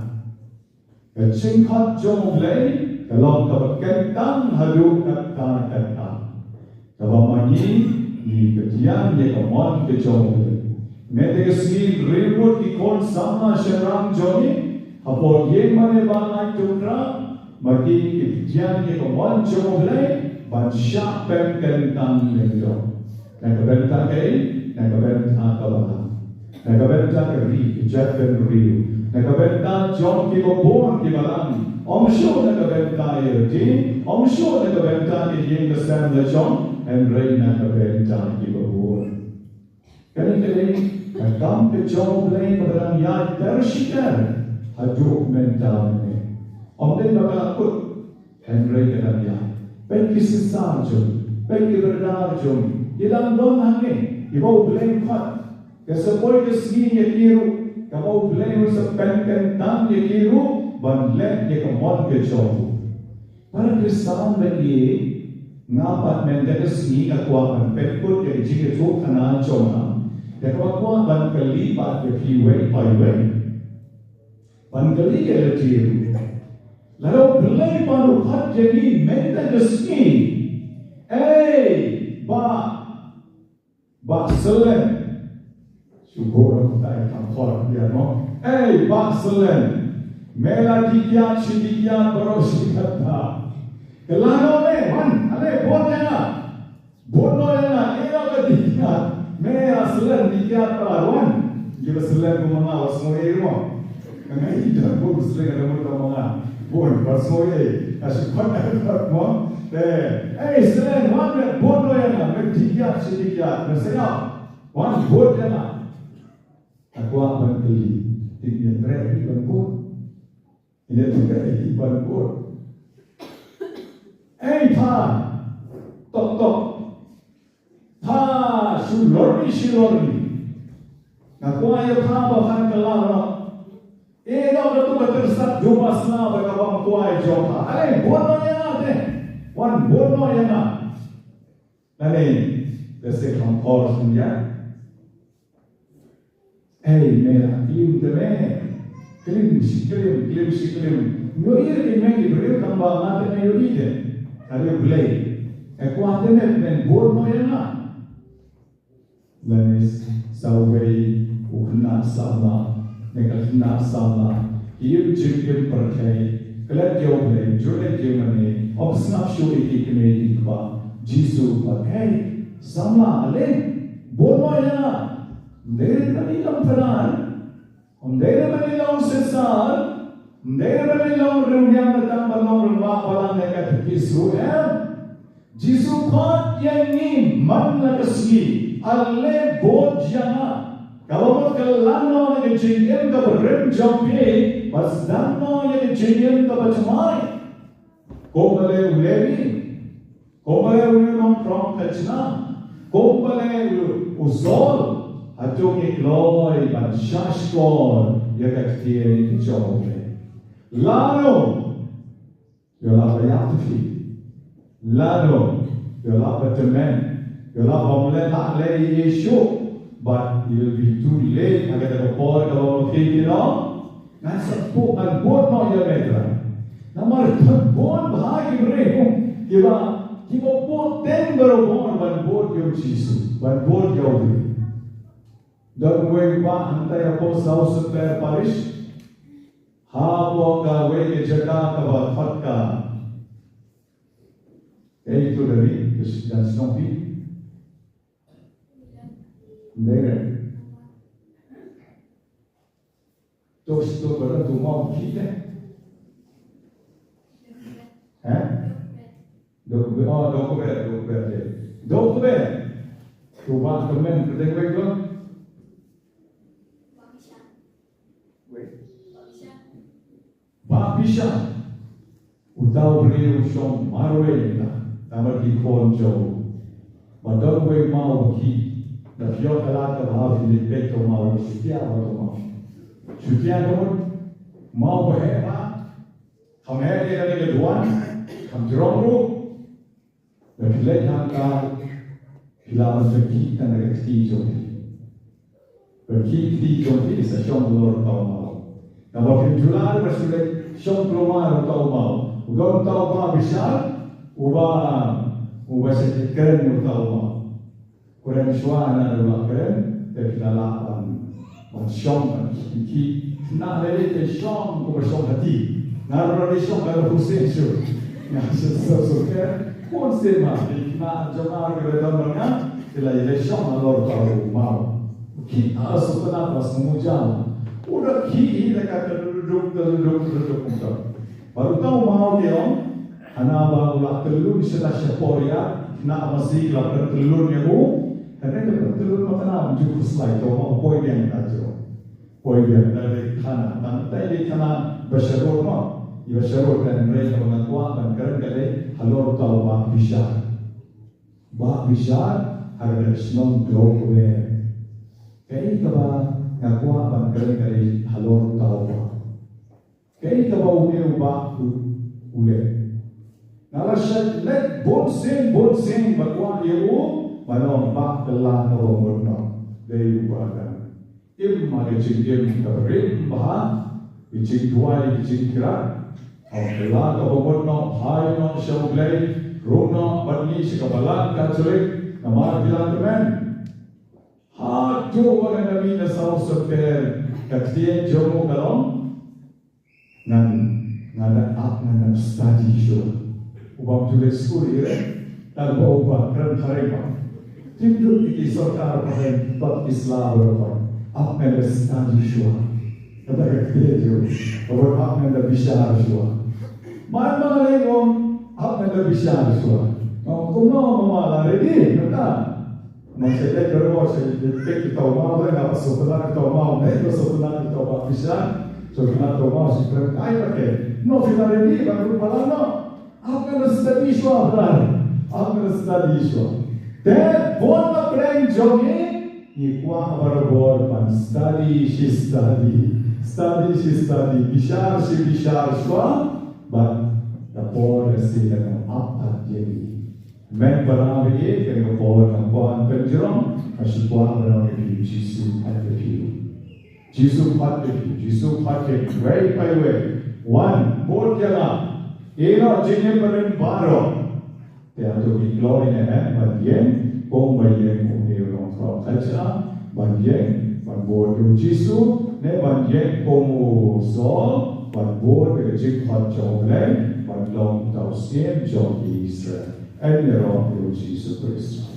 Ka jingkhot jong U Blei ka long kaba kyntang haduh katta katta. Kaba ma ngi ngi pdiang ïa ka mon ka jong U Blei. Mynta ka sngi hynriew ngut ki khun samla shynrang jong ngi hapoh ïing mane ba ngi ïeit, to Trai, ma ngi ngi pdiang ïa ka mon jong U Blei ban shah pynkyntang lyngdoh. Na ka bynta kaei? Na ka bynta ka balang. Na ka bynta ka ri, ka jaitbynriew. Na ka bynta jong kiba bun kiba lang. Ym shuh na ka bynta ïa lade, ym shuh na ka bynta ka ïing ka sem la jong, hynrei na ka bynta kiba bun. Kane ka dei ka kam ka jong U Blei kaba dang ïaid ter shi ter haduh mynta mynne. Ym dei ba ka la kut, hynrei ka dang ïaid. Peit ki sister jong, peit ki brother jong, ki dang don hangne, kiba U Blei u khot. Ka sa poi ka sngi ïa ki ruh kaba U Blei un sa pynkyntang ïa ki ruh ban leh ïa ka mon ka jong u. Para Khristan ba ïeit, nga pat mynta ka sngi nga kwah ban pynkut ïa ka jingïathuhkhana jong nga, da kaba kwah ban kylli pat ïa phi uwei pa uwei. Ban kylli ïa lade ruh. Lada U Blei pat u khot ïa ngi mynta ka sngi, ei, ba Bah Selen. Shu buh ruh tai kam khor ïa mo. Ei, Bah Selen. Me la dih kiad shi dih kiad baroh shi katta. Kylla noh me, wan, ale, bud ïa nga. Bud noh ïa nga, ïa ka dih kiad. Me la Selen dih kiad para, wan. Ïa ba Selen kum ma nga, wat sngew ei mo. Nga i da bud Selen ka da mut kum ma nga. Bud, wat sngew ei. Ka shu khot, ka khot mo. Eh, eh, Seleng, wan me bud noh ïa nga, me dih ïa, shi dih ïa, me sngap. Wan bud ïa nga. Nga kwah ban kylli, dih ïa, treh hi ban bud. Ïa, treh hi ban bud. Eh, pha. Tok, tok. Pha, shu lorni, shu lorni. Nga kwah ïa pha ba phan kylla noh. Eh, noh katu ka tyrsat jong pha sla ba kaba kwah ïa jong pha. Ale, bud noh ïa nga te. Wan bud noh ïa nga. Lane, lehse kham khor shuh ïa. Ei, me la klim te me. Klim shi klim, klim shi klim. Ïohi te me ki briew tang ba nga te me ïohi te. Ka briew Blei. Nga kwah te me, men bud noh ïa nga. Lane sa uwei u khynnah samla, ne ka khynnah samla, ki im jingim pyrthei, klet ïa U Blei, ju leit ïa mane, ym sngap shuh ïa ki kmie ki kpa. Jisu u ong, ei, samla, ale, bud noh ïa nga. Ym dei ban ïalong pynban, ym dei ban ïalong sesar, ym dei ban ïalong riewniam, ne tang ban long rangbah balang ne ka pyrkhat ruh em. Jisu u khot ïa ngi man la ka sngi, ale bud ïa nga. Kaba mut kylla noh ïa ka jingim kaba rim jong phi, bad sdang noh ïa ka jingim kaba thymmai. Kumba leh u Lebi, kumba leh une u nongthrang khajna, kumba leh u, u Saul, hato ngi kloi ban shahshkor ïa ka ktien jong U Blei? Lano ïoh lap ba ïap te phi. Lano ïoh lap ba tymmen. Ïoh lap bym leh, leh ei ei shuh. But it will be too late. Ha kata ka por kaba ma phi ki ong, ngan sa bud, ngan bud noh ïa me Trai. Namar ban bud bha ki briew kiba, kiba bud teng barabor ban bud ïa U Jisu, ban bud ïa U Blei. Don uwei u bah hangtai hapoh South Soper Parish. Hapoh kawei ka jaka kaba khot ka, eh, Tudari, ka dang shnong phi. Ym dei re. To, to, ka dang, to maw khih te. Eh? Dok Kber, oh, Dok Kber, Dok Kber te. Dok Kber. To bah kmen, pyrthei kawei to. Wei. Bah Bishan. Uta u briew u shong marwei na, namar ki khun jong u. Bad don uwei u maw uba khih. Da phi ïoh ka lad kaba hap phi leit peit ka maw, shu tiar bha ka maw. Shu tiar ka mut, maw ba heh bha. Kham heh ïa kane ka duwan, kham jrong ruh. Ba phi leit hangta, phi lah ban pynkhih tang da ka kti jong phi. Pynkhih kti jong phi sa shong halor uta u maw. Naba phim ju lah ban shu leit shong kulmar uta u maw. U don uta u Bah Bishar, uba, uba sa kren ïa uta u maw. Kren shuwa, naduh la kren te phi la lah ban, ban shong, ban khih, khih. Khynnah lei lei te shong kumba shong hati. Nga ruh la dei shong, nga ruh phuh seh shuh. Nga shu shu shu kren. Bun sien ma ki khynnah jong nga kiba don bad nga, ki la ïaleh shong halor uta u maw. Khih, ah, sngewtynnat bad sngewmut jam. U da khih hi da ka tyruduk tyruduk tyruduk kumta. Bad uta u maw te ong, hana ba u la tyllun sha la sha por ïa, khynnah masi ki la pyntyllun ïa u. Hynrei ka pyntyllun ma khynnah, ym ju khuslai, to ma u poi biang da jrong. Poi biang da dei khana, tang dei dei khana ba sharud ma. I ba sharud, hynrei kaba nga kwah ban kren ka dei halor uta u Bah Bishar. Bah Bishar ha ka dei shnong Dok Kber. Kaei kaba nga kwah ban kren ka dei halor uta u bah. Kaei kaba une u bah u, u leh. Nga la shait leit bun sien bun sien ban kwah ïa u, ban ong bah, kylla kaba mut noh. Dei u bah dang im ha ka jingim kaba rim bha, ka jingduwai, ka jingkyrpad. Ong kylla kaba mut noh, phai noh sha U Blei, rung noh bad ngi sha ka balang Katholik, namar phi la kmen. Haduh ba ngan da mih na South Soper, ka ktien jong u ka long, ngan, ngan da ap, ngan da study shuwa. U bym ju leit skul ïa re, tang ba u ba kren phareng ba. Tim duk ïa ki sorkar phareng, bad ki sla baroh phareng. Ap, ngan da study shuwa. Kata ka ktien jong u. Ba ap, ngan da bishar shuwa. Man ma lei ngom hap ngan da bishar shuwa. Ngom kumno ma la ready mynta. Ma sha leit barabor sha leit ki tau maw, lei nga ba sngewtynnat ki tau maw, lei ba sngewtynnat ki tau ba bishar, sngewtynnat tau maw shi pyrthei ba ke. No phi la ready ban ruh palat no. Hap ngan da study shuwa brother. Hap ngan da study shuwa. Te bun na pdeng jong ngi, ngi kwah barabor ban study shi study. Study shi study, bishar shi bishar shuwa. Bad da por da sien da kam ap pat ïa ngi. Met para ba ïeit, kane ka por ngam kwah ban pynjrong, nga shu kwah ban ong ïa phi, Jisu phat ïa phi. Jisu phat ïa phi, Jisu phat ïa phi, wei pa wei. Wan, bud ïa nga. Ïehnoh jingim barim baroh. Te hato ngi kloi ne em ban ïeng, kum ba ïeng une u nongthoh kajia, ban ïeng, ban bud ïa u Jisu, ne ban ïeng kum u Saul, ban bud ïa ka jingkhot jong U Blei, ban long uta u syiem jong ki Israel. Yn ïaroh ïa u Jisu Khrist.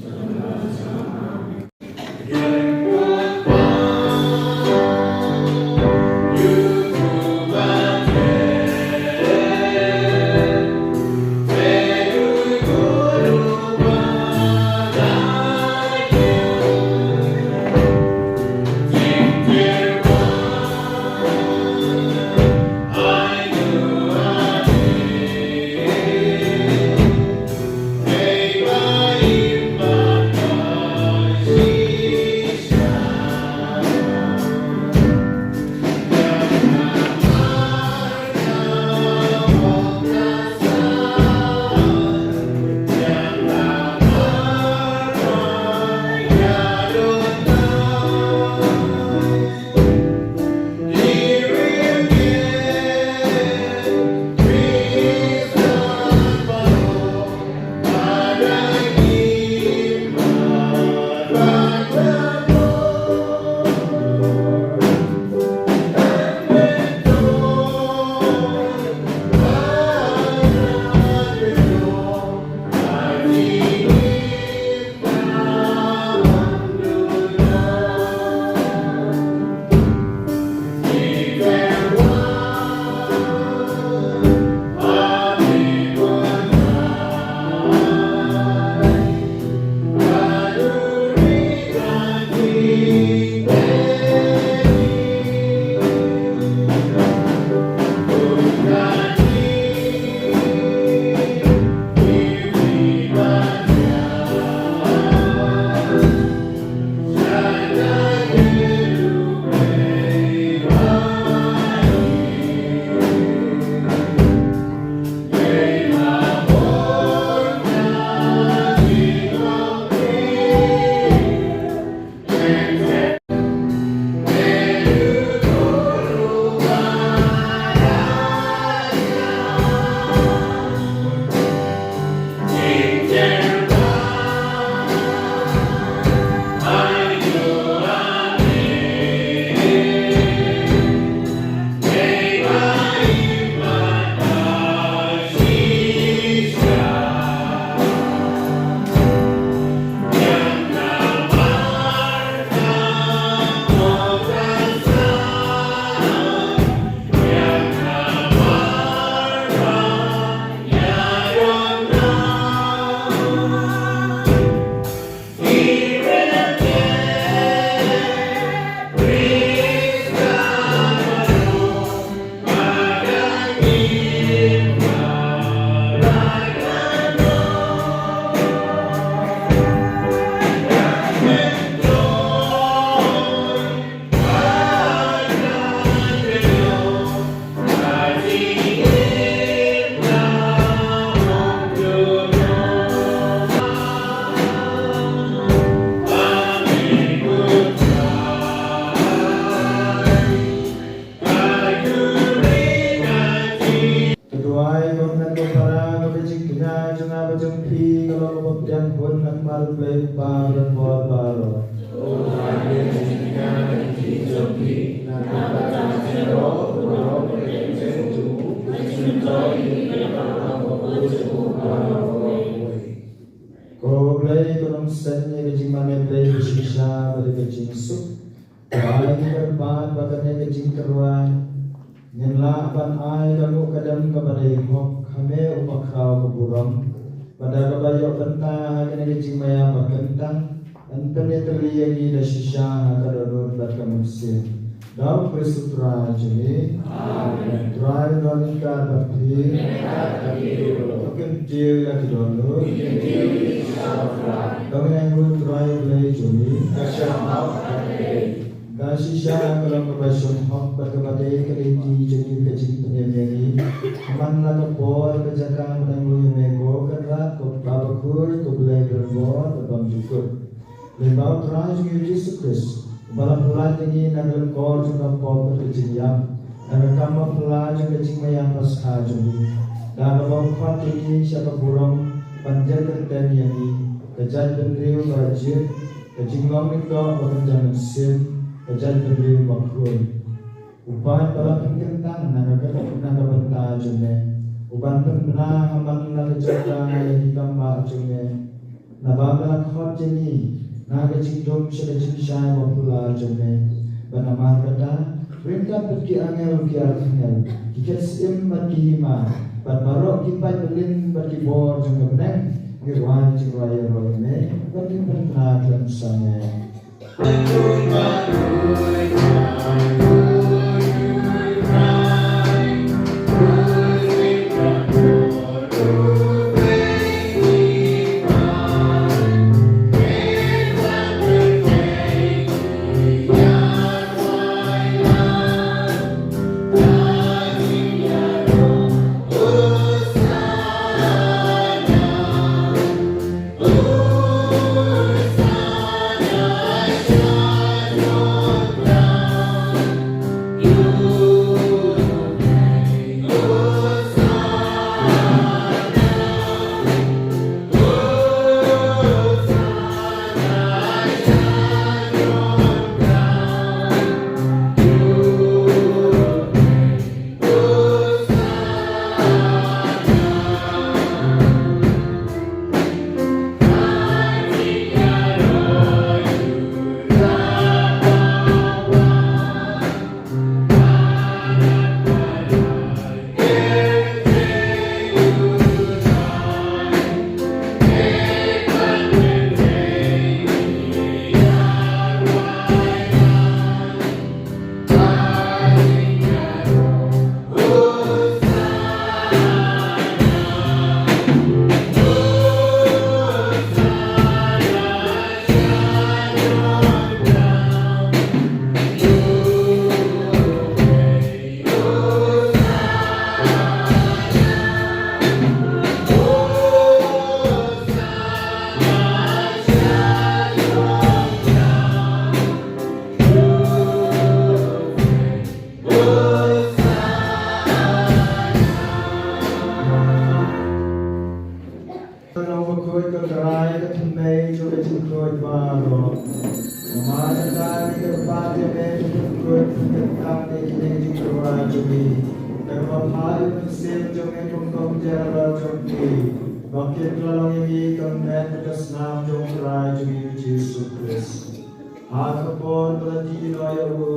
Ka duwai, ko Mynkpat para, ba ka jingkñia jong nga bad jong phi ka long kaba pdiang hun na khmat U Blei Kpa ba don bor baroh. Ko Blei, ko nongseng ïa ka jingmane Blei ka jingshisha bad ka jingsuk. Ai ngi kyrpad ba kane ka jingkyrwai ngin lah ban ai ka nguh ka dem kaba dei hok Ha me u bakhraw ka burom, bad da kaba ïoh bynta ha kane ka jingmaïa ba kyntang, yn pynïatylli ïa ngi da shisha ha ka dohnud bad ka mynsiem. Da U Khrist U Trai jong ngi. Amen. U Trai un don ryngkat bad phi. To kyntiew ïa ki dohnud. To ngin ïa U Trai Blei jong ngi. Ka shisha ka long kaba shong hok bad kaba dei ka lynti jong ngi ka jingpynim ïa ngi. Ka man la ka por ka jaka ban ïa me ko Kynrad ko Kpa Bakhuid ko Blei Berbor bad bymjukut. Lyngba U Trai jong ngi U Jisu Khrist, uba la pyllait ïa ngi na ka lyngkor jong ka pop bad ka jingïap, na ka kam ba phylla jong ka jingmaïan Paskha jong ngi. Da kaba u khot ïa ngi sha ka burom ban jyrkyrteng ïa ngi, ka jaitbynriew ba jied, ka jinglong lyngdoh ba kynja mynsiem, ka jaitbynriew bakhuid. U paid ba la pynkyntang na ka, na ka bynta jong me, uban pynbna ha man la ka jaka ïa ki kam bah jong me. Naba me la khot ïa ngi na ka jingdum sha ka jingshai ba phylla jong me. Bad namar kata, ryngkat bad ki angel ki archangel, ki khet syiem bad ki hima, bad baroh ki paid byllien bad ki bor jong ka bneng, ngi rwai jingrwai ïaroh ïa me bad ngi pynthikna khlem sangeh. Ka Nongpynkhuid ka Trai, ka thymmei jong ka jingkhuid baroh. Namar kata ngi kyrpad ïa me, to pynkhuid pynkyntang ïa kine ki jingrwai jong ngi. Da kaba phah ïa u Mynsiem jong me kum ka umjer halor jong ngi, ba kin kylla long ïa ngi ka met ka snam jong u Trai jong ngi u Jisu Khrist. Ha ka por ba la dih noh ïa u,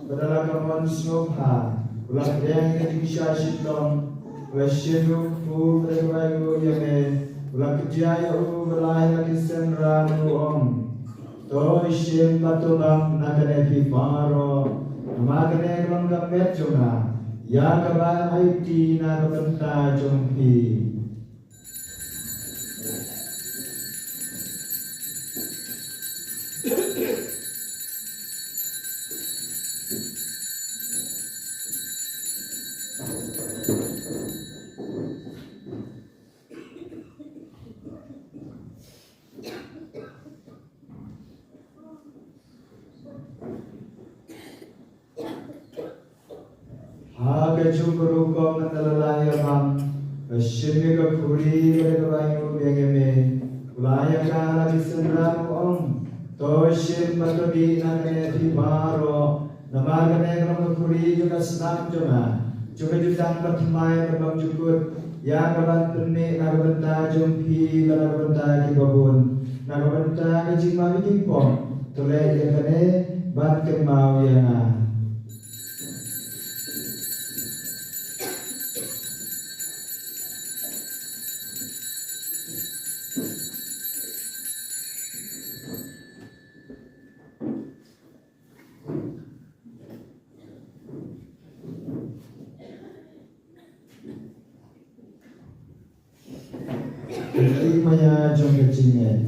bad da la ka mon sngewbha, u la pdiang ïa ka jingshah shitom, u la shim ïa u kpu bad da kaba ainguh ïa me, u la kdiah ïa u bad la ai ha la ki synran u ong: To shim bad to bam na kane phi baroh, namar kane ka long ka met jong nga, ïa kaba ai aiti na ka bynta jong phi. Ha ka juh ka rukom, haba la ïa bam, u la shim ïa ka khuri bad da kaba ainguh biang ïa me, u la ai ïa ka ha la ki synran u ong: To shim bad to dih na kane phi baroh, namar kane ka long ka khuri jong ka snam jong nga, jong ka jutang bathymmai bad bymjukut, ïa kaban pynmih na ka bynta jong phi bad na ka bynta kiba bun, na ka bynta ka jingmap jingpop. To leh ïa kane ban kynmaw ïa nga. Maya jong ka jingngeit.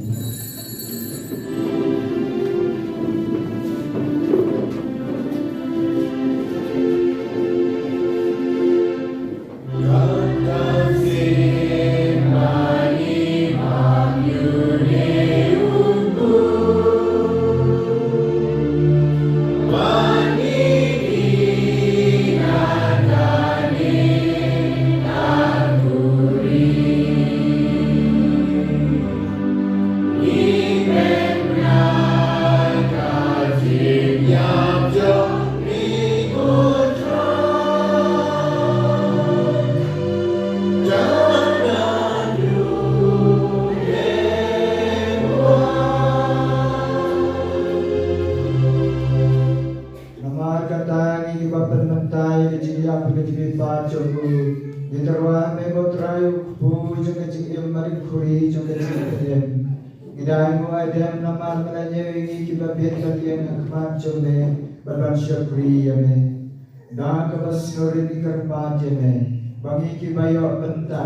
Namar kata ngi kiba pynmynta ïa ka jingïap ka jingmihpat jong u, ngi tyrwa ha me ko Trai u kpu jong ka jingim marit khuri jong ka jingim. Ngi dang ïa u aidem namar me la ñiew ïa ngi kiba bit ban ïeng ha khmat jong me bad ban shakri ïa me. Da kaba sngewrit ngi kyrpad ïa me ba ngi kiba ïoh bynta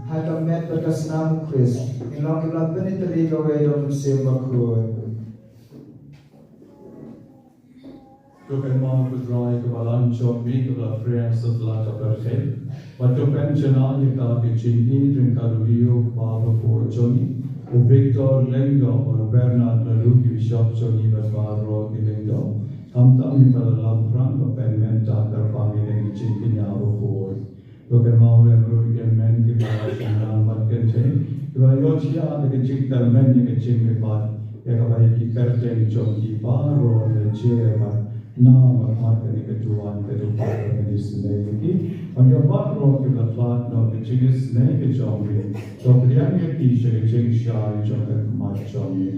ha ka met bad ka snam u Khrist ngin long kiba pynitari kawei da u Mynsiem Bakhuid. To kynmaw ko Trai ka balang jong me kaba la phriang sha la ka pyrthei. Bad to pynjanai ïa ka ha ka jingïeit jong ka Ri u Kpa bakhuid jong ngi, u Victor Lyngdoh bad u Bernard Laloo ki bishop jong ngi bad baroh ki lyngdoh. Khamtam ïa ka Lallam Phrang ba pynmynta kyrpang ïa ka jingkñia bakhuid. To kynmaw lem ruh ïa ki hynmen kiba la shong lang bad kynthei kiba la ïoh jia da ka jingkyrmen ïa ka jingmihpat, ïa kaba ïa ki kyrteng jong ki baroh la jer bad nang bad ha kane ka duwan ka dukha kaba ngi isynei ïa ki. Bad ïa baroh kiba la khlad noh ka jingisynei ka jong ngi, to pdiang ïa ki sha ka jingshai jong ka khmat jong ngi.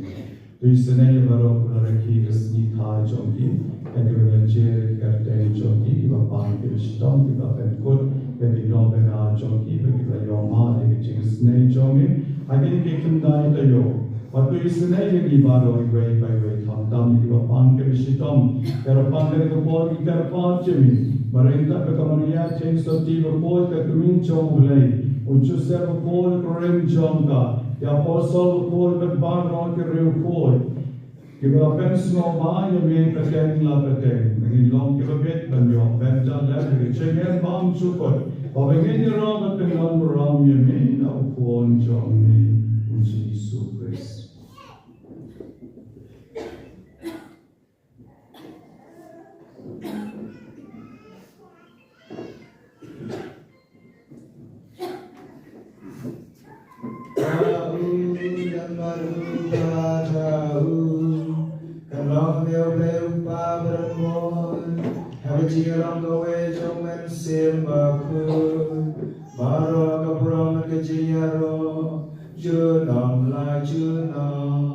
To isynei ïa baroh kiba la rakhe ka sngi thai jong ki, ïa kiba la jer ïa ki kyrteng jong ki, kiba pang kiba shitom, kiba pynkut ïa ki nongpynïaid jong ki, bad kiba ïoh mad ïa ka jingisynei jong ngi ha kine ki khyndai taïew. Bad to isynei ïa ngi baroh iwei pa iwei, khamtam ïa kiba pang kiba shitom, kiba pang ïa ka por ki kyrpad jong ngi, ba ryngkat bad ka Maria Theisotti bakhuid ka kmie jong U Blei, u Joseph bakhuid ka rim jong ka, ki apostol bakhuid bad baroh ki riewkhuid kiba la pynsngewbha ïa me pateng la pateng, ba ngin long kiba bit ban ïoh bynta lem ïa ka jingim bymjukut, ba ngin ïaroh bad pynlong burom ïa me na u Khun jong me u Jisu Khrist. Ka u, namar u, bad ha u, kan long ha me U Blei U Kpa badonbor, ha ka jingïalong kawei jong U Mynsiem Bakhuid, baroh ka burom bad ka jingïaroh junom la junom.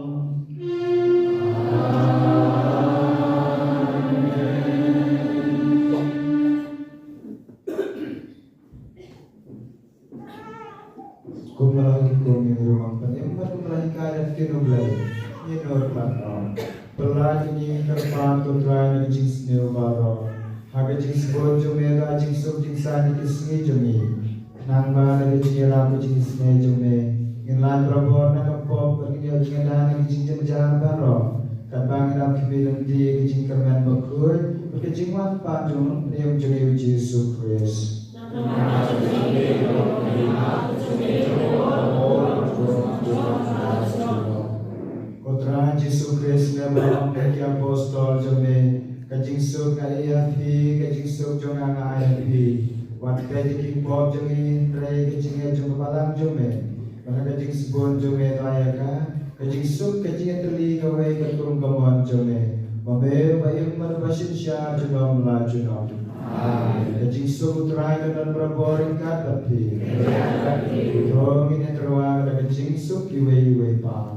Kumba la hukum ïa ngi ruh ban pynim bad kumba la hikai da ka ktien U Blei, ngin nud ban ong. Pynlait ïa ngi, ngi kyrpad ko Trai, na ka jingsniew baroh, ha ka jingsbun jong me, ka jingsuk jingsaiñ ïa ki sngi jong ngi. Khnang ba da ka jingïarap ka jingisynei jong me, ngin lait barabor na ka pop bad ngin ïoh jingïada na ki jingjynjar baroh, katba ngin ap khmih lynti ïa ka jingkyrmen bakhuid bad ka jingwan pat jong U Nongpynim jong ngi U Jisu Khrist. Ko Trai Jisu Khrist, me ba la ong ha ki apostol jong me, ka jingsuk nga ai ha phi, ka jingsuk jong nga nga ai ha phi. Wat peit ïa ki pop jong ngi, hynrei ka jingngeit jong ka balang jong me, bad ka jingsbun jong me to ai ïa ka, ka jingsuk ka jingïatylli kawei katkum ka mon jong me, ba me uba im bad uba synshar junom la junom. Amen. Ka jingsuk U Trai kan don barabor ryngkat bad phi. To ngin ïa tyrwa da ka jingsuk iwei ïa iwei pat.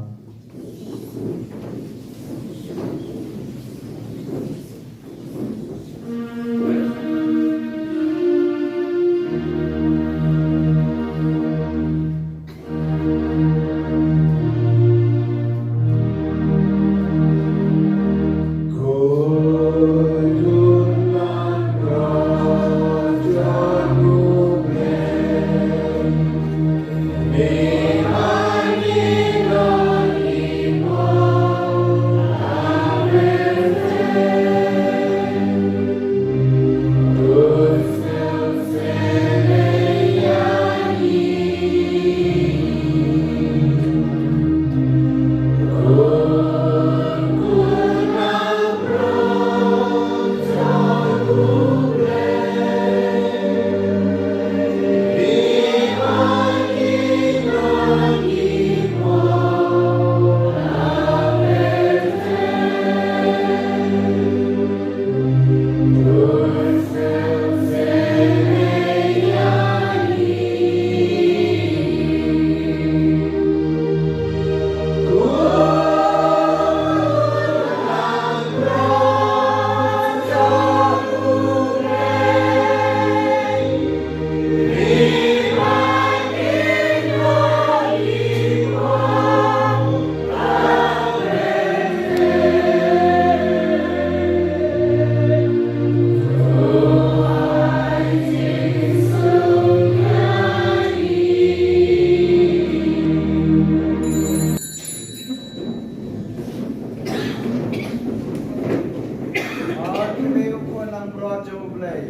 Jong U Blei,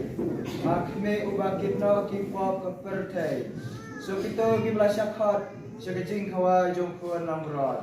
ha khmih uba kit noh ki pop ka pyrthei. Sa kito kiba la shah khot sha ka jingkhawai jong U Khun Langbrot.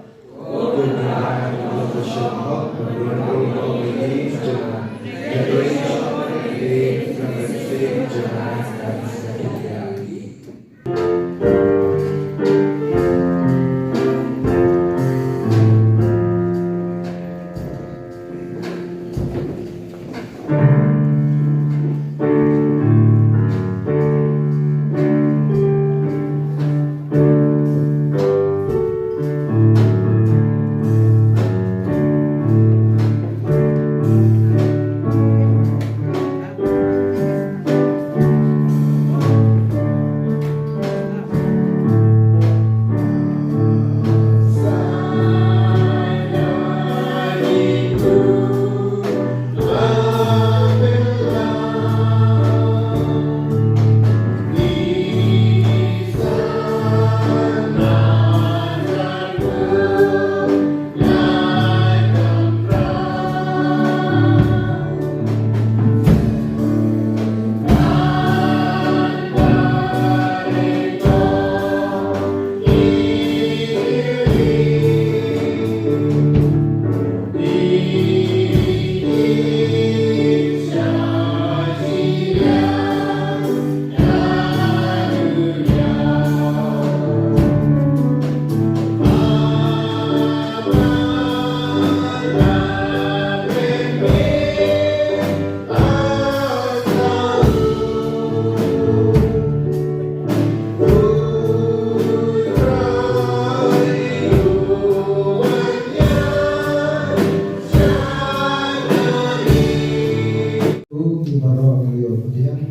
Ki baroh ngi ïoh pdiang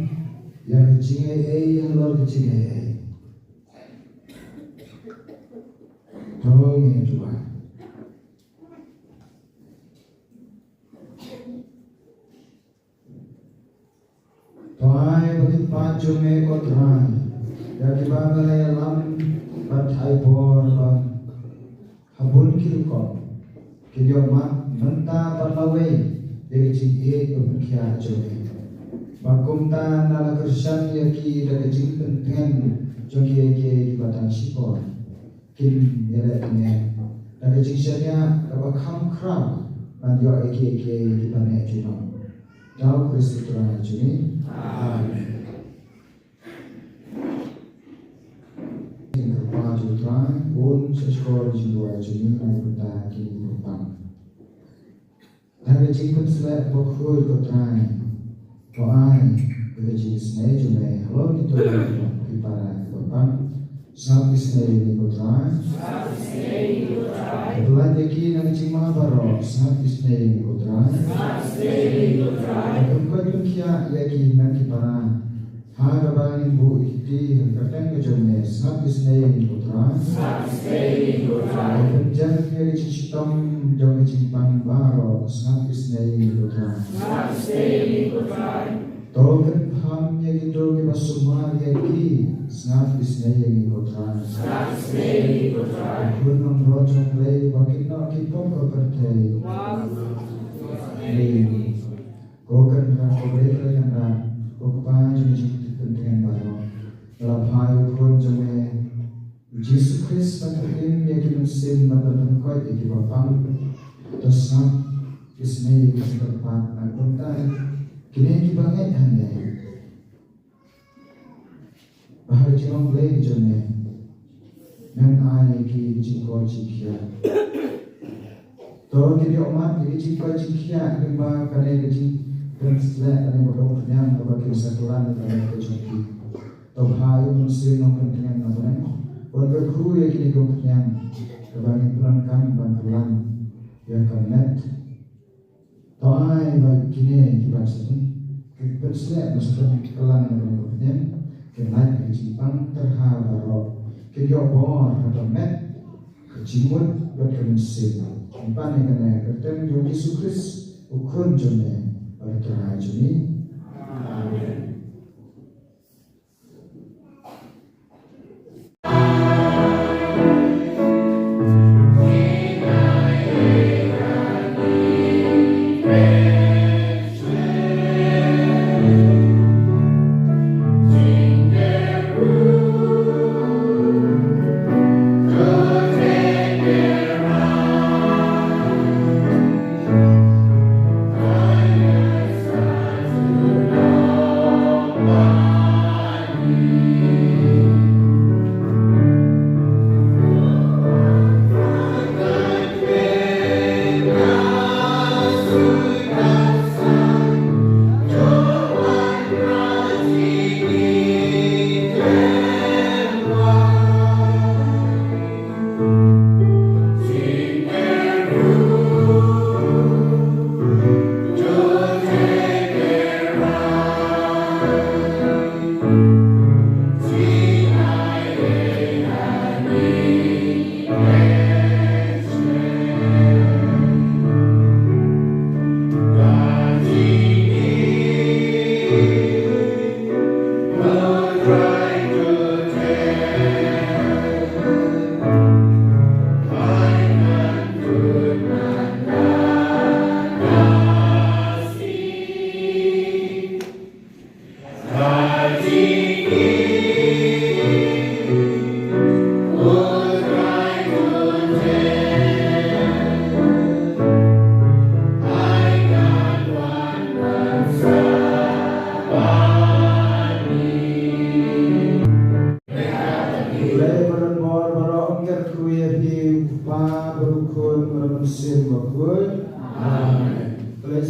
ïa ka jingaiei halor ka jingaiei. To ngin duwai. To ai ba ki paid jong me ko Trai, ïa kiba me la ïalam bad ai bor ba ha bun ki rukom kin ïoh mad mynta bad lawei ïa ka jingïeit ba pynkhiah jong me. Ba kumta na la kyrshan ïa ki da ka jingpyntngen jong kiei kiei kiba dang shipor. Kin ïaleh bniah da ka jingshaniah kaba kham khraw ban ïoh ïa kiei kiei kiba neh junom. Da U Khrist U Trai jong ngi. Amen. Ïa ka kyrpad jong U Trai, bun sa shkor jingduwai jong ngi na ka bynta kine ki paidbah. Da ka jingpynsleh bakhuid ko Trai, to ai da ka jingisynei jong me halor kito ki para kiba pang. Sngap isynei ïa ngi ko Trai. Pyllait ïa ki na ka jingma baroh. Sngap isynei ïa ngi ko Trai. Pynkoit pynkhiah ïa ki hynmen ki para. Ha kaba ngin buh ïa ki kti ha ka kyrteng ka jong me, sngap isynei ïa ngi ko Trai. Sngap isynei ïa ngi ko Trai. Pynjah ïa ka jingshitom jong ka jingpang baroh, sngap isynei ïa ngi ko Trai. Sngap isynei ïa ngi ko Trai. To kynpham ïa kito kiba sumar ïa ki, sngap isynei ïa ngi ko Trai. Sngap isynei ïa ngi ko Trai. Khun nongbuh jong U Blei ba kit noh ki pop ka pyrthei. Amen. Ko Kynrad, ko Blei Kynrad, ko Kpa jong ka jingpyntngen baroh. La phah ïa u Khun jong me U Jisu Khrist ban pynïap ïa ki mynsiem bad ban pynkoit ïa kiba pang. To sngap isynei ïa ki kyrpad na ka bynta kine kiba ngeit ha me. Ba ha ka jinglong Blei ka jong me men ai ïa ki ka jingkoit jingkhiah. To kin ïoh mad ïa ka jingkoit jingkhiah lyngba kane ka jingpynsleh kane ka jingpynïap kaba kin sa kylla ïa ka jong ki. To phah ïa u Mynsiem Nongpyntngen na bneng ban kyrkhu ïa kine ki jingpynïap kaba ngin pyndonkam ban kylla ïa ka met. To ai ba kine kiba sa pynsleh, ba sa pynkylla ïa kane ka bneng, kin lait ïa ka jingpang tyrha baroh, kin ïoh bor ha ka met, ka jingmut bad ka mynsiem. Ngi pan ïa kane ha ka kyrteng jong U Jisu Khrist, U Khun jong me bad U Trai jong ngi. Amen.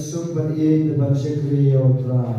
Suk ban ïeit ban shakri ïa u Trai.